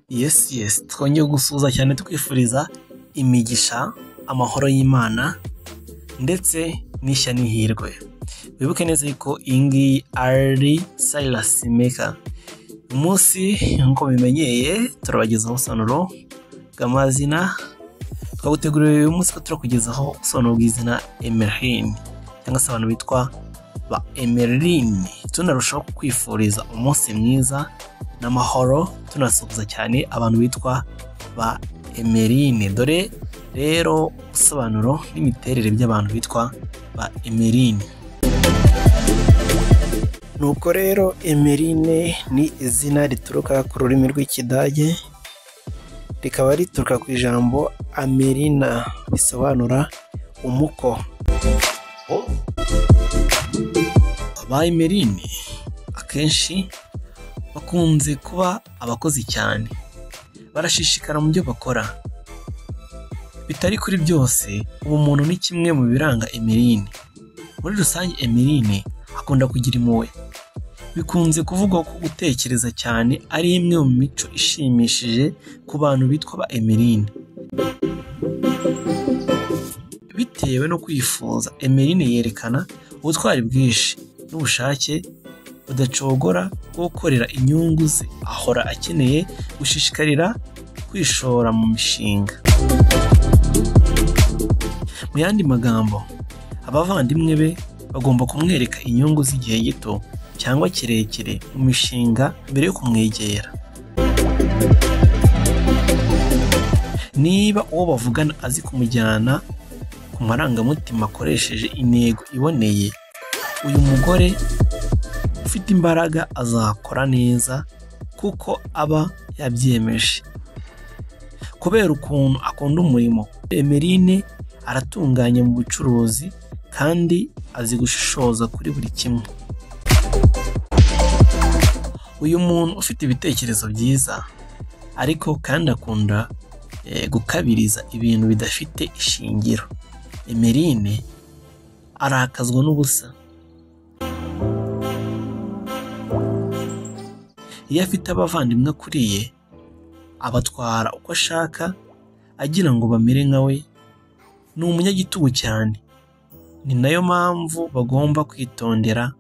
Yes, yes, twongeye gusuhuza cyane twifuriza imigisha, amahoro y'Imana ndetse n'ishya n'ihirwe. Wibuke neza yuko iyi ngiyi ari Silas Maker. Uyu munsi nk'uko bimenyeye turabagezaho ubusobanuro bw'amazina. Twaguteguriye uyu munsi ko turakugezaho ubusobanuro bw'izina Emeline cyangwa se abantu bitwa ba Emeline. Tunarushaho kukwifuriza umunsi mwiza n'amahoro, tunasuhuza cyane abantu bitwa ba Emeline. Dore rero ubusobanuro n'imiterere by'abantu bitwa ba Emeline. Nuko rero Emeline ni izina rituruka ku rurimi rw'Ikidage, rikaba rituruka ku ijambo Amelina bisobanura umuko. Ba Emeline akenshi bakunze kuba abakozi cyane, barashishikara mu byo bakora. Bitari kuri byose, ubumuntu ni kimwe mu biranga Emeline. Muri rusange Emeline akunda kugira impuhwe. Bikunze kuvugwa ko gutekereza cyane ari imwe mu mico ishimishije ku bantu bitwa ba Emeline. Bitewe no kwifuza, Emeline yerekana ubutwari bwinshi n'ubushake budacogora bwo gukorera inyungu ze. Ahora akeneye gushishikarira kwishora mu mishinga. Mu yandi magambo, abavandimwe be bagomba kumwereka inyungu z'igihe gito cyangwa kirekire mu mishinga mbere yo kumwegera. Niba uwo bavugana azi kumujyana ku marangamutima akoresheje intego iboneye, uyu mugore ufite imbaraga azakora neza kuko aba yabyiyemeje. Kubera ukuntu akunda umurimo, Emeline aratunganye mu bucuruzi kandi azi gushishoza kuri buri kimwe. Uyu muntu ufite ibitekerezo byiza ariko kandi akunda gukabiriza ibintu bidafite ishingiro. Emeline arakazwa n'ubusa. Iyo afite abavandimwe akuriye, abatwara uko ashaka agira ngo bamere nka we. Ni umunyagitugu cyane. Ni nayo mpamvu bagomba kwitondera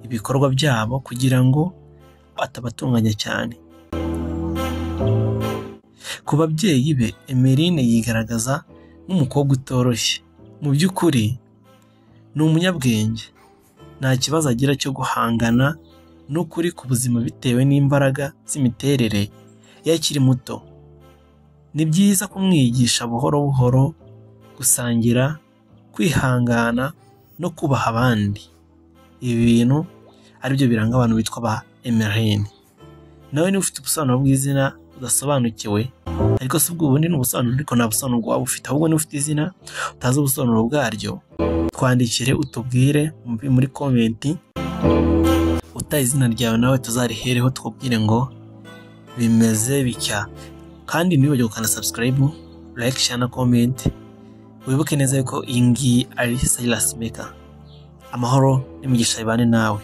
ibikorwa byabo kugira ngo atabatunganya cyane. Ku babyeyi be, Emeline yigaragaza nk'umukobwa utoroshye. Mu by'ukuri ni umunyabwenge. Nta kibazo agira cyo guhangana n'ukuri ku buzima bitewe n'imbaraga z'imiterere iyo akiri muto. Ni byiza kumwigisha buhoro buhoro gusangira, kwihangana no kubaha abandi. Ibi bintu aribyo biranga abantu bitwa ba Emeline. Nawe niba ufite ubusobanuro bw'izina udasobanukiwe, ariko si ubwo ubundi ni ubusobanuro, ariko nta busobanuro waba ufite, ahubwo niba ufite izina utazi ubusobanuro bwaryo, twandikire utubwire muri komenti, utaye izina ryawe nawe tuzarihereho tukubwire ngo bimeze bitya. Kandi ntiwibagirwe gukanda subscribe, like, share na comment. Wibuke neza yuko iyi ngiyi ari Silas Maker. Amahoro n'imigisha bibane nawe.